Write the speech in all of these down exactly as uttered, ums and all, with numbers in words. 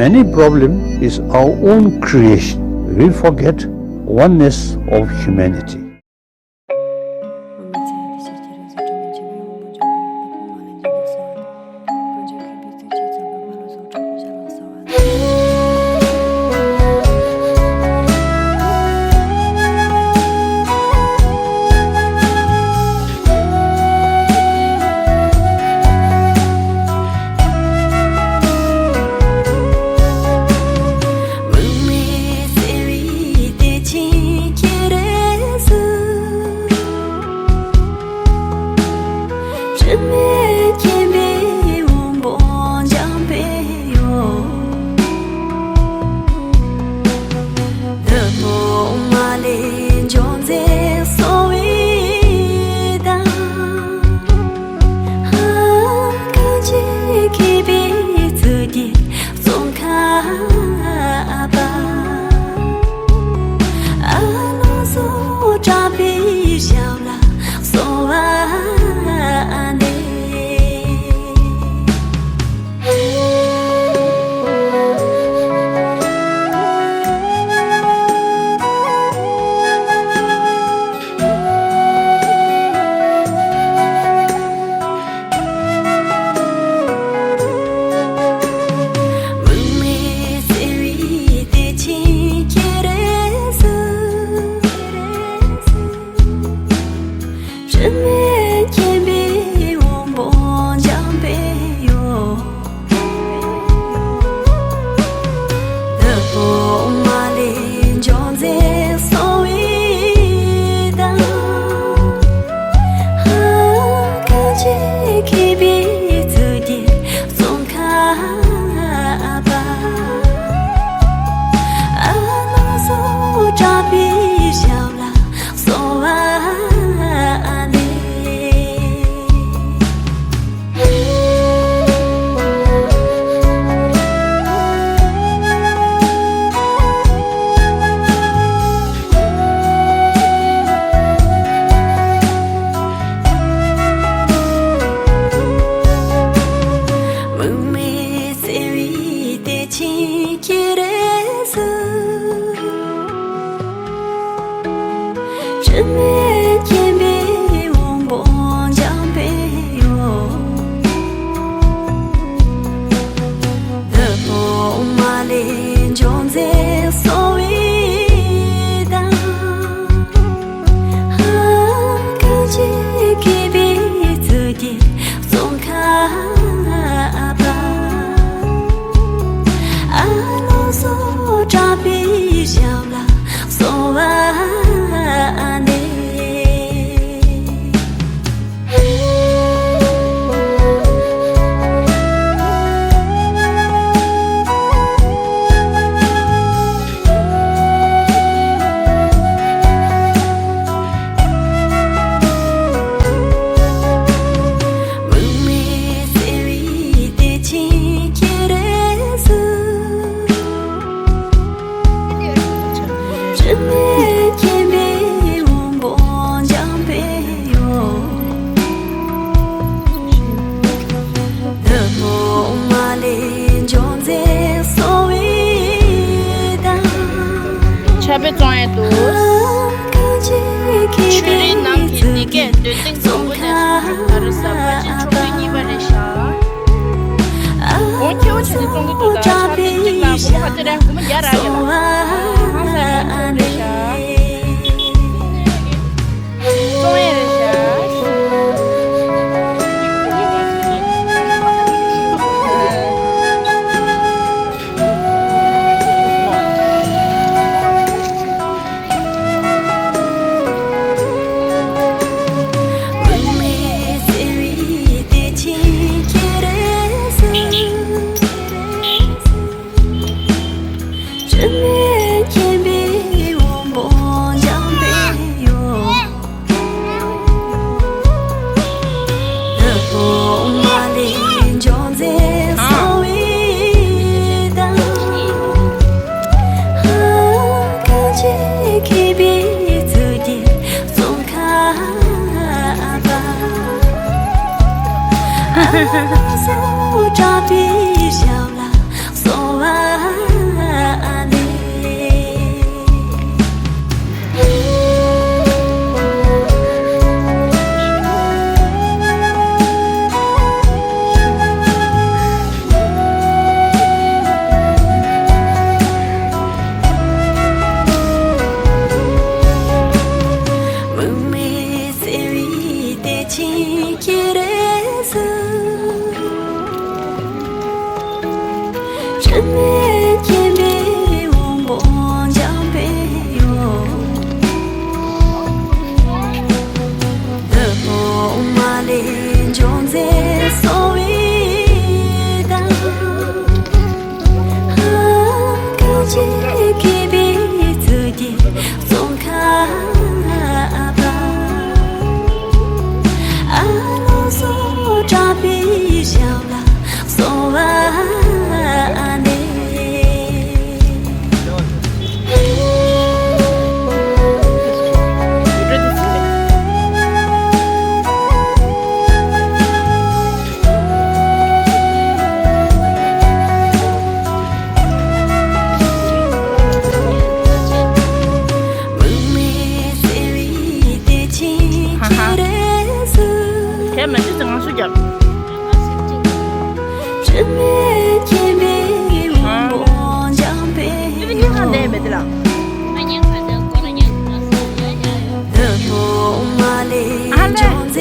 Any problem is our own creation. We forget oneness of humanity. ཕྱག་དཔེ་བཙོང་ཡས་འདུག་ཆོས་རའི་ནང་གི་ནི་སྐད་འདོན་ཐེངས་དང་པོ་ནས་བཟུང་ད་རེས་གཟའ་པ་ཅན་ཆོ་ག་གཉིས་པ་རེད་ཤག་གོང་ཁེ་པོ་བྱས་ནས་བཙོང་གི་འདུག་ད་ཕྱག་དཔེ་གཅིག་ལ་སྒོར་མོ་ག་ཚོད་རེད། སྒོར་མོ་བརྒྱ་རག་ཡོད་ལ། ཧང་སང་རེད་ཆོ་རེད་ཤག་བཙོང་ཡས་རེད་ཤག་བསེ་བའི་གཏེར་ཆེན་ཁྱེད་རེད་ཟེར། དྲི་མེད་མཁྱེན་པའི་དབང་པོ་འཇམ་དཔལ་ཡུམ། བདུད་དཔུང་མ་ལུས་འཇོམས་མཛད་གསང་བའི་བདག། སྐུ་མཁྱེན་མཁས་པའི་གཙུག་གི་ཙོང་ཁ་པ། ཨ་ལོ་སོ་དྲག་པའི་ཞབས་ལ་གསོལ་བ་འདེབས། དེ་མ་ཅི་ཙི་ང་སུ་རྒྱབ། དྲི་མེད་མཁྱེན་པའི་དབང་པོ་འཇམ་དཔལ་ཡུམ། བདུད་དཔུང་མ་ལུས་འཇོམས་མཛད་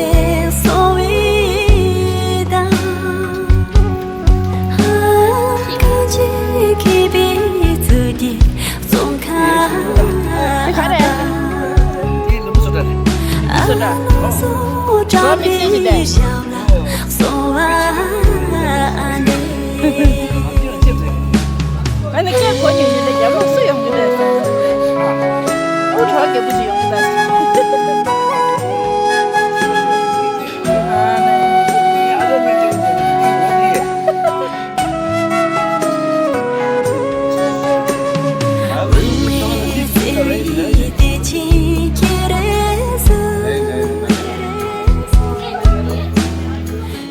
གསང་བའི་བདག། སྐུ་མཁྱེན་མཁས་པའི་གཙུག་གི་ཙོང་ཁ་པ། ཨ་ལོ་སོ་དྲག་པའི་ཞབས་ལ་གསོལ་བ་འདེབས། ཨ་ནི་སྐད་གོ་མྱོང་གི་རེད། རྒྱབ་ལོགས་སུ་ཡོང་གི་རེད་ཟེར། ཨུ་གྲོགས་རྒྱབ་པོ་ཅིག་ཡོང་གི་རེད།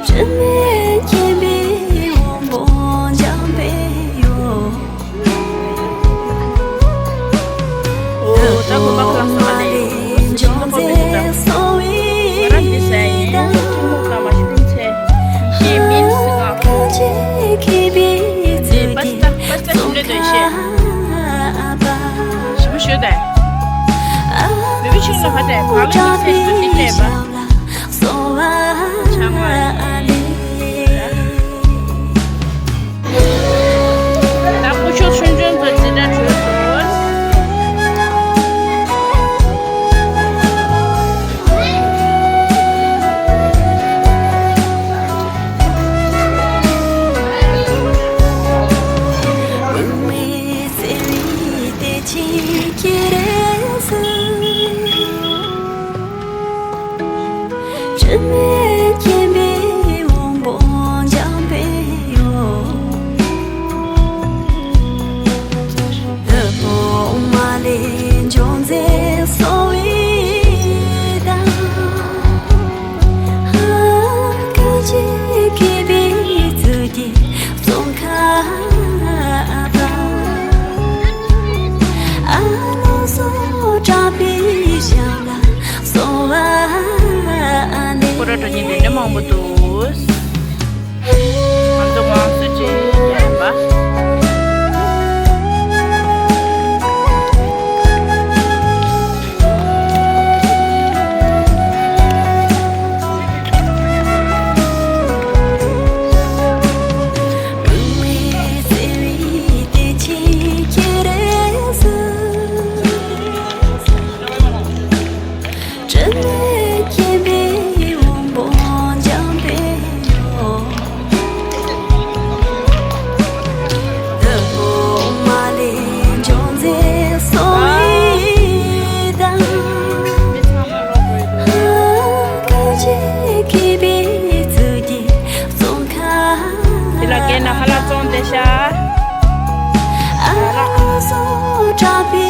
དྲི་མེད་མཁྱེན་པའི་དབང་པོ་འཇམ་དཔལ་ཡུམ། ཨོ་ད་དགོན་པ་ཁ་ལག་ཟ་བ་ལས་ཡོང་ཟིན་ཤིང་ཏོག་པ་པའི་ད་ང་རང་འདི་ཟ་ཡིན། ཐུན་མོང་དང་མ་ཤུ་རུམ་ཚལ་ཡིན་ཤེས་མིན་སི་ཀ་ཨོ། པ་སི་ཏ་པ་སི་ཏ་ཞིམ་ལོས་འདོད་ཤེས། ཞིམ་པོ་ཞོད་དེ། བོད་པའི་ཆུང་ལ་ཧ་དེ་བག་ལེབ་མི་ཚེ་ཞིག་ཏུ་འདི་སླེབས་པ། ཆང་བ་ཡིན། ད་སྐུ་ཞབས་ཆུང་ཆུང་ཚོ་འཛིན་གྲྭ་གྲོལ་སོང་། དྲི་མེད་མཁྱེན་པའི་དབང་པོ་འཇམ་དཔལ་ཡུམ། བདུད་དཔུང་མ་ལུས་འཇོམས་མཛད་གསང་བའི་བདག། སྐུ་མཁྱེན་མཁས་པའི་གཙུག་གི་ཙོང་ཁ་པ། ཨ་ལོ་སོ་དྲག་པའི་ཞབས་ལ་གསོལ་བ་འདེབས། སྐོར་ར་འགྲོ་མཁན་དེ་འདྲ་མང་པོ་འདུག་ང་ཚོ་དབང་གསོལ་ཅིག་རྒྱག་ཡིན་པ། དྲི་མེད་མཁྱེན་པའི་དབང་པོ་འཇམ་དཔལ་ཡུམ། བདུད་དཔུང་མ་ལུས་འཇོམས་མཛད་གསང་བའི་བདག། སྐུ་མཁྱེན་མཁས་པའི་གཙུག་གི་ཙོང་ཁ་པ། དེ་ལ་རྒན་ན་ཧ་ལ་བཙོང་བསྡད་ཤག་ཨ་ལོ་སོ་དྲག་པའི་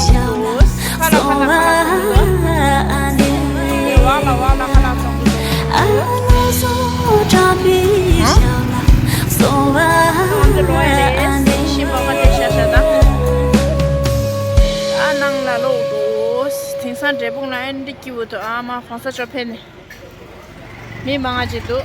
ཞབས་ལ་གསོལ་བ་འདེབས། ཨ་ལོ་སོ་དྲག་པའི་ཞབས་ལ་གསོལ་བ་འདེབས། ས་འབྲས་སྤུངས་ལ་ཨེ་འདི་སྐྱིད་པོ་འདུག་ཨ་མ་གོང་ས་མཆོག་ཕེབས་ནས། མི་མང་ང་ཅིག་འདུག